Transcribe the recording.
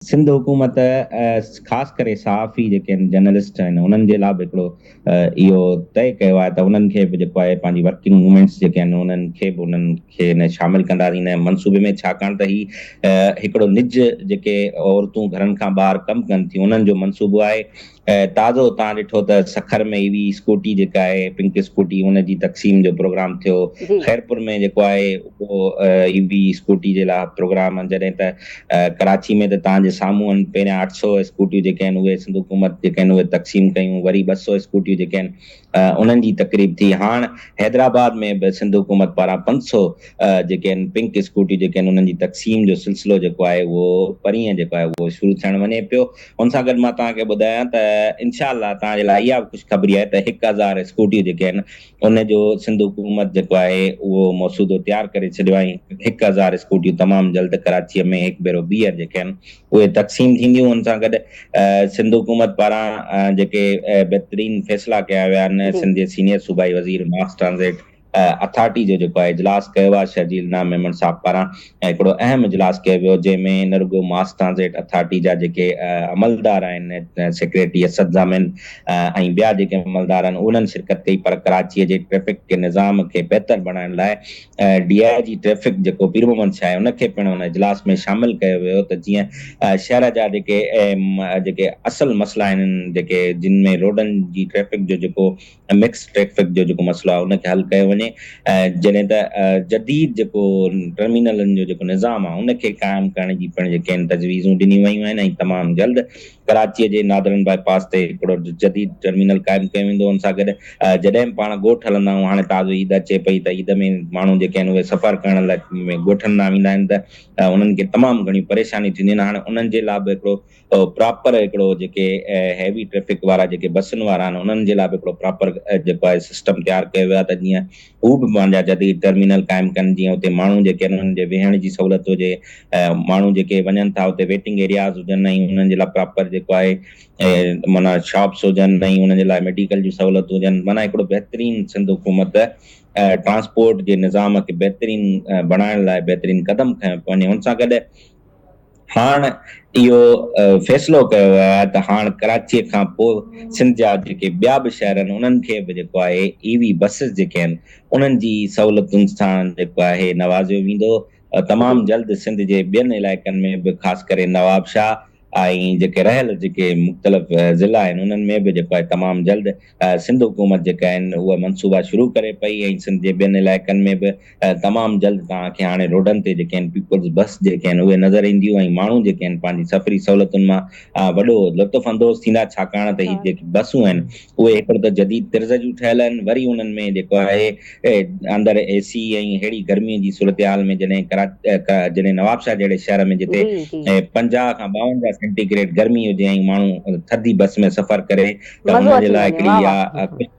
سنڌ حڪومت خاص ڪري صحافي جيڪي آهن جرنلسٽ آهن انهن جي لاء به هڪڙو اهو طئي ڪيو آهي ته انهن کي به جيڪو آهي پنهنجي ورڪنگ موومينٽس جيڪي آهن انهن کي به انهن کي ان شامل ڪنداسين ان منصوبي ۾ ڇاڪاڻ ته هي هڪڙو نج جيڪي عورتون گهرن کان ٻاهر ڪم ڪن ٿيون انهن جو منصوبو آهي تازو توهان ڏٺو ته سکر ۾ اي وي اسڪوٽي جيڪا آهي پنڪ اسڪوٽي ان جي تقسيم جو پروگرام ٿيو خيرپور ۾ جيڪو آهي اهو اي وي اسڪوٽي جي لاء پروگرام جڏهن ته ڪراچي ۾ ته توهان جي سامهون آهن پهريان اٺ سو اسڪوٽيون جيڪي آهن اهي سنڌ حڪومت جيڪي آهن اهي تقسيم ڪيون وري ٻه سو اسڪوٽيون جيڪي آهن انهن جي تقريب ٿي هاڻ حيدرآباد ۾ به سنڌ حڪومت پاران پنج سو جيڪي آهن پنڪ اسڪوٽيون جيڪي آهن انهن جي تقسيم جو سلسلو جيڪو آهي اهو پرينء جيڪو آهي اهو شروع ٿيڻ وڃي پيو ان سان گڏ مان توهان کي ٻڌايان ته انشاء الله توهان جي لاء اها به خوشخبري آهي ته هڪ هزار اسڪوٽيون جيڪي آهن ان جو سنڌ حڪومت جيڪو آهي اهو مسودو تيار ڪري ڇڏيو آهي ۽ هڪ هزار اسڪوٽيون تمام جلد ڪراچيء ۾ هڪ ڀيرو ٻيهر جيڪي آهن اهي تقسيم ٿينديون ان سان گڏ سنڌ حڪومت پاران جيڪي بهترين فيصلا ڪيا ويا آهن سنڌ جي سينيئر صوبائي وزير ماس ٽرانزٽ اٿارٽي جو جيڪو آهي اجلاس ڪيو آهي شرجيل انعام ميمڻ صاحب پاران هڪڙو اهم اجلاس ڪيو ويو جنهن ۾ نه رڳو ماس ٽرانزٽ اٿارٽي جا جيڪي عملدار آهن سيڪريٽري اسد ضامن ۽ ٻيا جيڪي عملدار آهن انهن شرڪت ڪئي پر ڪراچي جي ٽريفڪ جي نظام کي بهتر بڻائڻ لاء ڊي I جي ٽريفڪ جيڪو پير محمد شاهه آهي ان کي پڻ ان اجلاس ۾ شامل ڪيو ويو ته جيئن شهر جا جيڪي جيڪي اصل مسئلا آهن جيڪي جن ۾ روڊن جي ٽريفڪ جو جيڪو مڪس ٽريفڪ جو جيڪو مسئلو آهي ان کي حل ڪيو وڃي ۽ جڏهن ته جديد جيڪو ٽرمينلن جو جيڪو نظام آهي ان کي قائم ڪرڻ جي پڻ جيڪي آهن تجويزون ڏنيون ويون آهن ۽ تمام جلد ڪراچيء جي نادرن باء پاس تي هڪڙو جديد ٽرمينل قائم ڪيو ويندو ان سان گڏ جڏهن به پاڻ ڳوٺ هلندا آهيون هاڻي تازو عيد اچي پئي ته عيد ۾ ماڻهو جيڪي آهن اهي سفر ڪرڻ لاء ڳوٺن ڏانهن ويندا آهن ته انهن کي تمام گهڻيون پريشانيون ٿينديون آهن هاڻي انهن جي لاء به هڪڙو پراپر هڪڙو جيڪي هيوي ٽريفڪ وارا جيڪي بسن وارا آهن انهن جي لاء به هڪڙو پراپر جيڪو آهي سسٽم تيار ڪيو ويو آهي ته جيئن هو به پنهنجا جديد ٽرمينل قائم ڪن جيئن اتي ماڻهو جيڪي آهن انهن جي ويهڻ جي سهولت هجي ماڻهو جيڪي وڃن ٿا اتي ويٽنگ ايرياز هجن ۽ انهن جي لاء پراپر جيڪو آهي معنيٰ شاپس هجن ۽ انهن جي لاء ميڊيڪل جون سهولتون هجن معنيٰ هڪڙو بهترين سنڌ حڪومت ٽرانسپورٽ جي نظام کي بهترين بڻائڻ لاء بهترين قدم کنيو پيو وڃي ان سان گڏ هاڻ اهو فيصلو ڪيو ويو آهي ته هاڻ ڪراچيء کان پوء سنڌ جا جيڪي ٻيا به شهر آهن انهن کي به جيڪو آهي اي وي بسز جيڪي آهن انهن جي سهولتن سان جيڪو آهي نوازيو ويندو. تمام جلد سنڌ جي ٻين علائقن ۾ به خاص ڪري نوابشاهه ۽ جيڪي رهيل جيڪي مختلف ضلعا آهن انهن ۾ به جيڪو آهي تمام جلد سنڌ حڪومت جيڪا آهن اهي منصوبا شروع ڪري پئي ۽ سنڌ جي ٻين علائقن ۾ به تمام جلد توهان کي هاڻي روڊن تي جيڪي آهن پيپلز بس جيڪي آهن اهي نظر اينديون ۽ ماڻهو جيڪي آهن پنهنجي سفري سهولتن مان وڏو لطف اندوز ٿيندا ڇاڪاڻ ته هي جيڪي بسون آهن اهي هڪڙو ته جديد طرز جون ٺهيل آهن وري انهن ۾ جيڪو آهي اندر اي سي ۽ ههڙي گرمي جي صورتحال ۾ جڏهن جڏهن نوابشاهه جهڙي شهر ۾ جتي 50 کان 52 سينٽي گريڊ گرمي هجي ۽ ماڻهو ٿڌي بس ۾ سفر ڪري ته مزو ان جي اچي لاء وڃي هڪڙي واهه اها واهه.